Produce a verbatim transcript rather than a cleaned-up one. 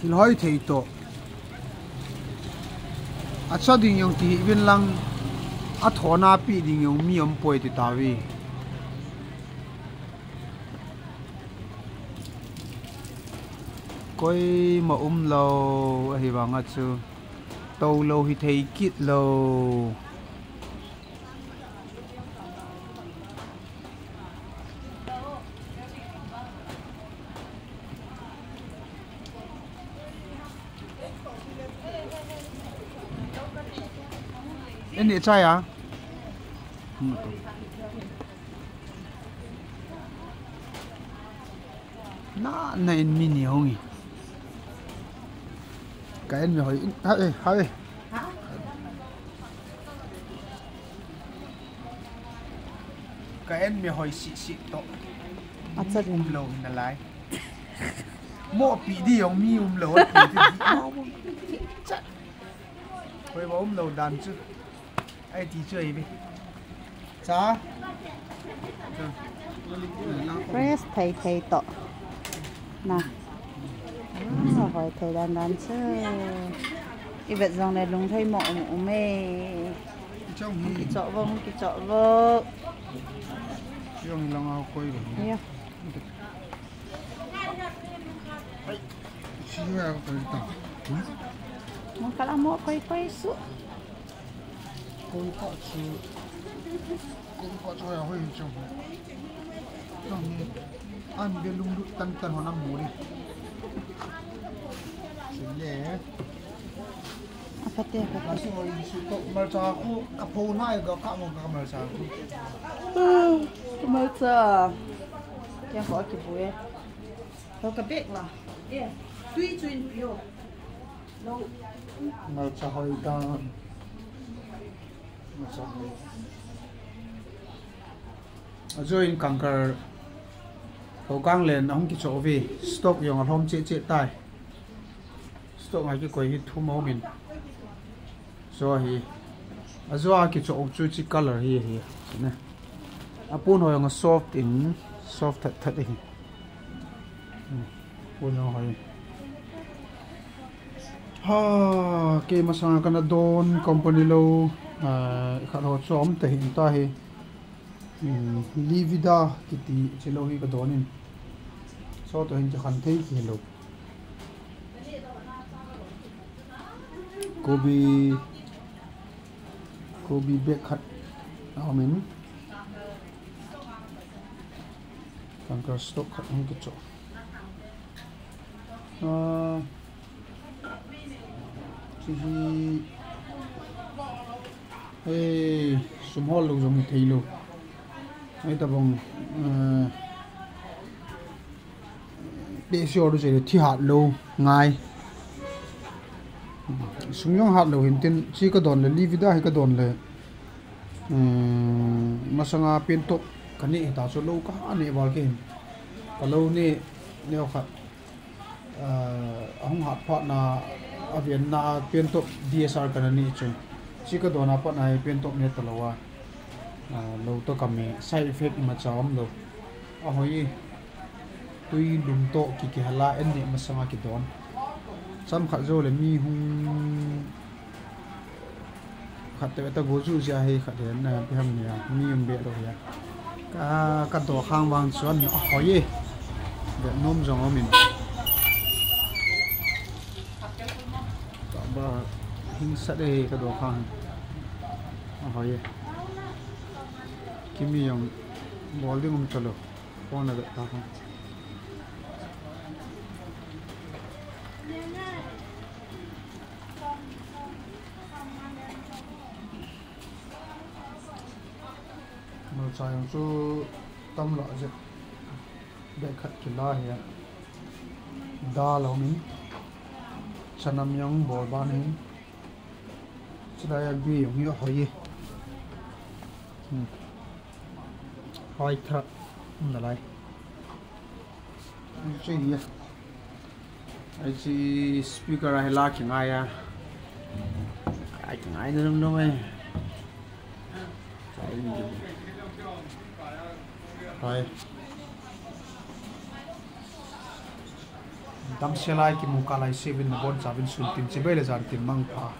Thil hoi thei toh. Acha ding jong kihi vin lang, athona pi ding jong mi um poi ti tave. Koima umlou, ahivanga chu toulou hithei kit lou. Ini chai a. Na, na in mi ni hong i. Ka in mi hoi, ha e, ha e. Ka in mi hoi si si to. Acha ding. Umlou hin alai. Mo pi di jong mi umlou, pi di mo. Chat. Hoi ba umlou dan chu. Ai ti chu ai ve. Cha. Fresh thei thei to. Na. Ah, hoi thei dan dan chu. I vet jong le lung thei mo um um e. Chong hi. Kicho vo, kicho vo. Chong lang au koi ve. Ya. Mun kala mo koi koi su. Koi koi su. Koi koi su ya hoi chu. An be lunglut tan tan hon amu ni. Sile. Apate, apate. Asu hoi su to malcha khu ka pho na ga ka mo ka malcha khu. Ka malcha. Kya ko ki bu e. Ho ka bek la. E, tui chuin pio. Malcha hoi dan. Malcha hoi. Ajo in kangkal. Ho kang len ahung kicho ve. Stock jong alhom che che tai. Stock ngai kikoi hi thum aum in. Ajo hi. Ajo a kicho chu chi color hi hi. Ne. Apun ho jong soft in, soft that that hi. Hmm. Pun ho hi. Ha, kei masanga kana don company lou, ah, khat ho chu um ta hin ta hi. Hmm, Livida kiti chi lou hi ka don in. So to hin chi khan thei ki lou. Kobi, kobi bag khat aum in. Kangkal stock khat hung kicho. Ah, chi hi, eh, sum hol lou jong hi thei lou. Ai ta bang, eh, Pe si order che le thi hat lou ngai. Sum jong hat lou hin tin chi ka don le Livida hi ka don le. Um, masanga pentop ka ne ta chu lou ka ha ne val ke hin. Ka lou ne ne khat. Ah, ahung hat phat na a ven na pentop D S R ka na ne chu. Chi ka don a pat na hi pentop ne ta lou a. Ah, lou to ka me side effect ima cha um lou. Ahoi. Tui lum to ki ki hala en ne masanga ki don. Cham khat jo le mi hung khat te ta go ju ja he khat he na bi ham nia mi um be lo ya. Ka, ka do khang vang chuan ahoi e. Be nom jong um in. Ka ba hing sat e ka do khang. Ahoi e. Kimi jong bol ding um ta lo. Phone a vet ta khan. Malcha jong chu tam lah jep. Bag khat kila hi a. Dal a um in. Chanam jong bol ban in. Chulai a bi jong hi ahoi e. Hmm. Hoi thak um nalai. Chu hi a. Ai chi speaker a hi la ki ngai a. Ai ki ngai na nung nung e. Ai ni. Hoi. Damsel a kimu kah laisevin nabonchauvin sun tin chibai le jan tin mangpha.